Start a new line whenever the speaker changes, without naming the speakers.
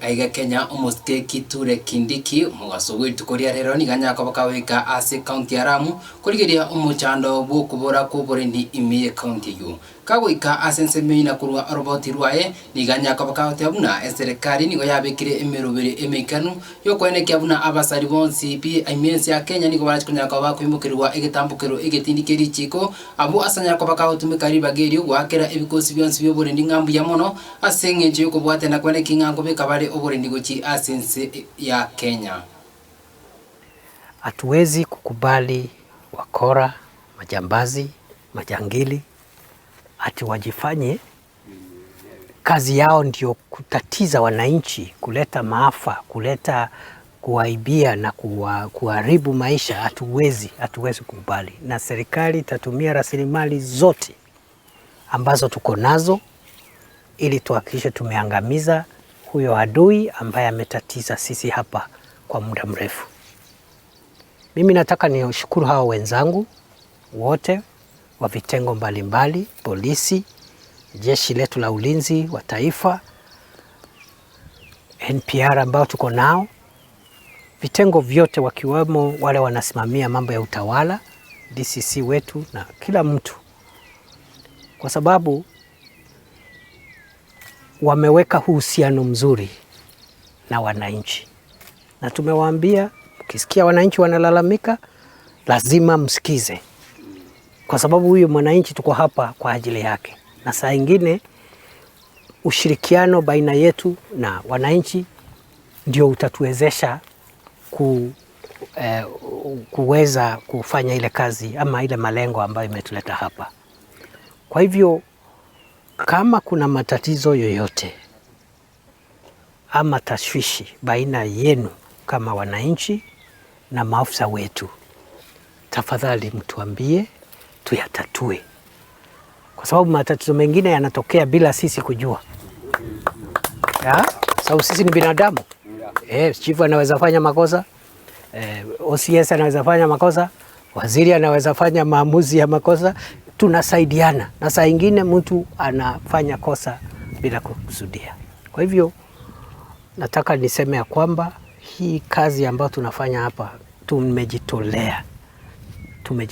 Aiga Kenya omosike Kithure Kindiki omogaso bw'rituko ria rero nigo anyare koba kagoika ase ekaunti ya Lamu korigereria omochando bw'okobora kw'oborendi ime y'ekaunti eyio. Kagoika ase ensemo eyio na korwa oroboti rwaye, nigo anyare koba kagoteba buna eserekari nigo yabekire emeroberi emeikanu y'okoenekia buna abasari bonsi pi ime y'ense ya Kenya nigo barache konyara koba bakoimokerigwa egetambokero egetindi kie richiiko abwo ase anyare koba kagotumeka ribaga erio goakera ebikosi bionsi bi'oborendi ng'a mbuya mono ase engencho y'okobwatana kwane ki ng'a nkobeka bare oborendi gochia ase ense ya Kenya.
Hatuwezi kukubali wakora, majambazi, majangili ati wajifanye kazi yao ndio kutatiza wananchi, kuleta maafa, kuleta kuwaibia na kuharibu maisha. Hatuwezi kukubali, na serikali itatumia rasilimali zote ambazo tuko nazo ili tuhakikishe tumeangamiza huyo adui ambaye ametatiza sisi hapa kwa muda mrefu. Mimi nataka niwashukuru hawa wenzangu wote wa vitengo mbalimbali, polisi, jeshi letu la ulinzi wa taifa, NPR ambao tuko nao, vitengo vyote wakiwemo wale wanasimamia mambo ya utawala, DCC wetu na kila mtu, kwa sababu wameweka uhusiano mzuri na wananchi, na tumewaambia mkisikia wananchi wanalalamika, lazima msikize, kwa sababu huyu mwananchi tuko hapa kwa ajili yake, na saa ingine ushirikiano baina yetu na wananchi ndio utatuwezesha kuweza kufanya ile kazi ama ile malengo ambayo imetuleta hapa. Kwa hivyo kama kuna matatizo yoyote ama tashwishi baina yenu kama wananchi na maafisa wetu, tafadhali mtuambie tuyatatue, kwa sababu matatizo mengine yanatokea bila sisi kujua ya? Sababu sisi ni binadamu chifu anaweza fanya makosa, OCS anaweza fanya makosa, waziri anaweza fanya maamuzi ya makosa. Tunasaidiana, na saa ingine mtu anafanya kosa bila kukusudia. Kwa hivyo nataka niseme ya kwamba hii kazi ambayo tunafanya hapa tumejitolea, tumejitolea.